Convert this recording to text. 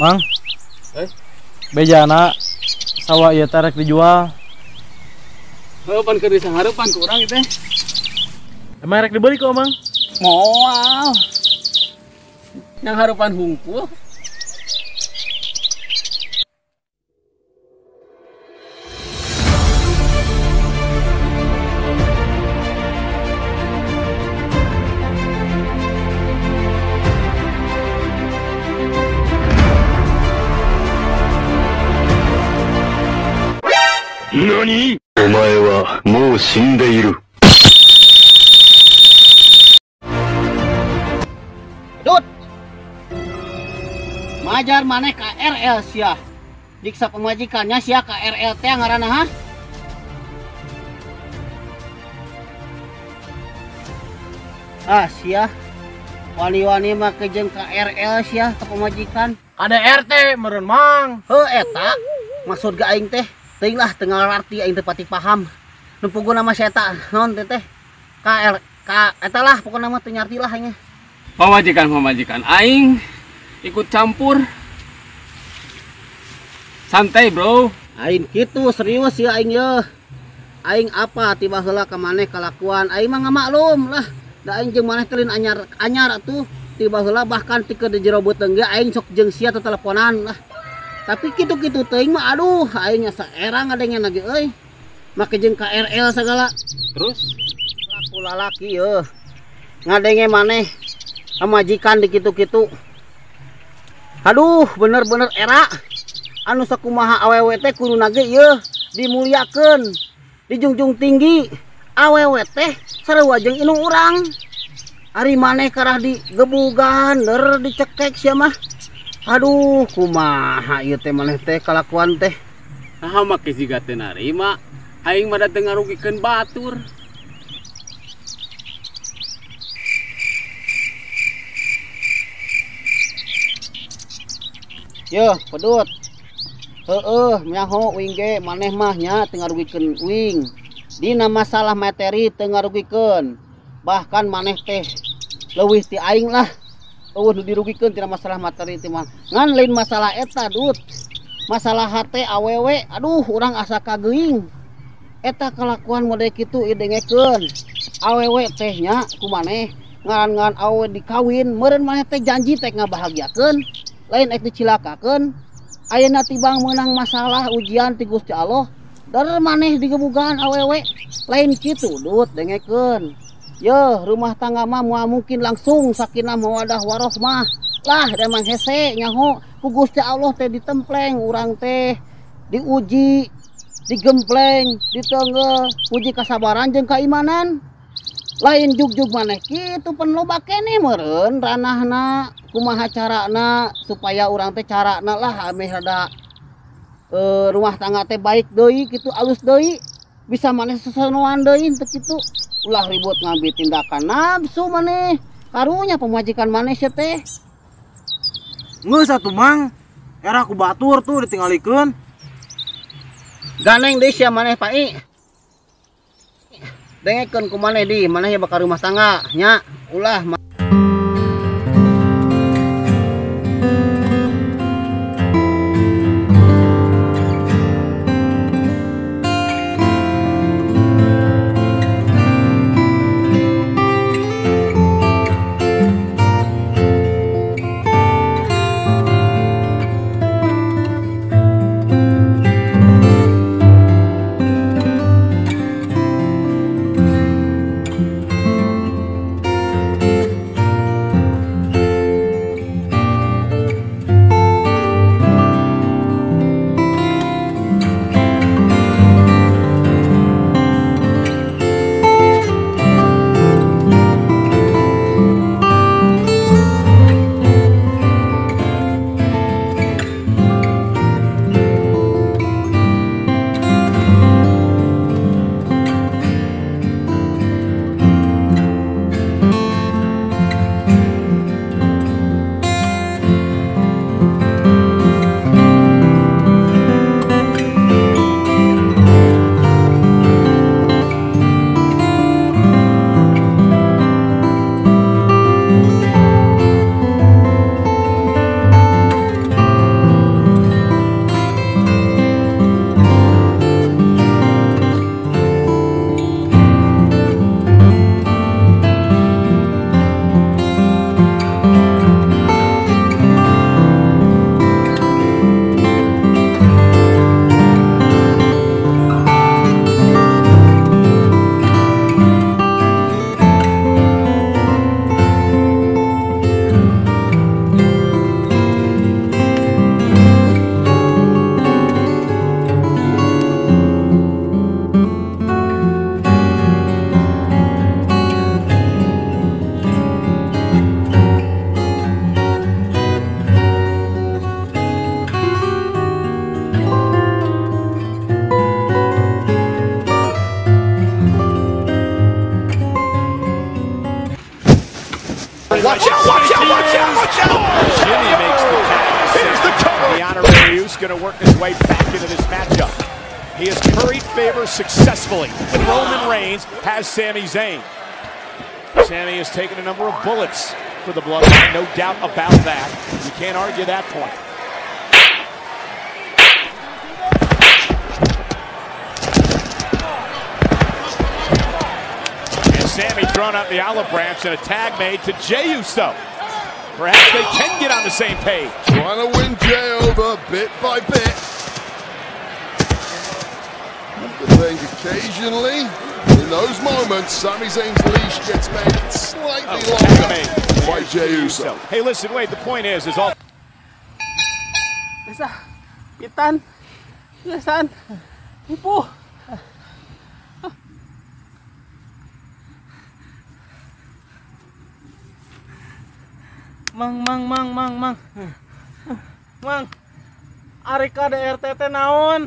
Mang, bejana sawah ieu teh rek dijual. Heuh, pan keur disahareupan ku urang ieu teh. Emang rek dibeli kok, Mang? Moal. Yang harupan hungkul. 何？お前はもう死んでいる。Dut. Majar maneh KRL sia. Diksa pemajikannya sia KRL teh ngaranna ha? Ah sia. Wani-wani make jeung KRL sia ka pemajikan. KDRT meureun Mang. Heuh eta maksud ga aing teh. Teuing lah teu ngarti aing teu pati paham. Nu puguna mah si eta naon teh teh? KL K eta lah pokona mah teu nyarti lah aing. Pamajikan aing ikut campur. Santai, bro. Aing kitu serius ya aing ye. Aing apa tiba heula ka maneh kalakuan aing mah ngamaklum lah. Da aing jeung maneh teh lain anyar anyar atuh tiba heula bahkan ti keur di jero beuteung ge aing sok jeung sia teteleponan lah. Tapi kitu-kitu teuing mah aduh aing asa era ngadengena ge euy. Make jeung KRL segala. Terus laku lalaki yeuh. Ngadenge maneh pamajikan di kitu-kitu. Aduh, bener-bener era. Anu sakumaha awewe teh kuduna ge yeuh dimuliakeun, dijunjung tinggi. Awewe teh sarua jeung indung urang. Ari maneh karah digebugan, der dicekek sia mah. Aduh, kumaha ieu teh maneh teh kalakuan teh. Naha make siga teu narima. Aing mah da teu ngarugikeun batur. Yeuh, pedut. Heueuh, nyaho uing ge maneh mah nya teu ngarugikeun uing. Dina masalah materi teu ngarugikeun. Bahkan maneh teh leuwih ti aing lah. Eueuh nu dirugikeun tina masalah materi teh mah. Ngan lain masalah eta, Dut. Masalah hate awewe, aduh urang asa kageuing. Eta kalakuan model kitu ieu dengekeun. Awewe teh nya ku maneh ngaran-ngaran awewe dikawin, meureun maneh teh janji teh ngabahagiakeun, lain ek dicilakakeun. Ayeuna tibang meunang masalah ujian ti Gusti Allah, dar maneh digebugan awewe, lain kitu, Dut, dengekeun. Yeuh, rumah tangga mah moal mungkin langsung sakinah mawadah warohmah. Lah, emang hese nyaho ku Gusti Allah teh ditempleng urang teh, diuji, digempleng, ditenggel, uji kasabaran jeung keimanan. Lain jugjug maneh kitu pen loba keneh meureun ranahna, kumaha carana supaya urang teh carana lah ameh rada rumah tangga teh baik deui kitu alus deui, bisa maneh sesonoan deui teu kitu. Ulah ribut ngambil tindakan nafsu maneh. Karunya pemajikan maneh sia teh. Geus atuh Mang, era ku batur tuh ditinggalikeun. Ganeng deui sia maneh Pai. Dengekeun ku maneh di, maneh ya bakal rumah tangga nya, ulah Watch out, watch out, watch out! Jimmy makes the tag. Here's the cover. The honorary going to work his way back into this matchup. He has curried favor successfully. Roman Reigns has Sami Zayn. Sami has taken a number of bullets for the Bloodline, no doubt about that. You can't argue that point. And Sami thrown out the olive branch and a tag made to Jey Uso. Perhaps they can get on the same page. Trying to win Jey over bit by bit. To think occasionally, in those moments, Sami Zayn's leash gets made slightly longer by Jey Uso. Hey, listen, wait, the point is all... Bisa, pitan, pisan, ibu. Mang, mang, mang, mang, mang. Mang, ari KDRT teh naon?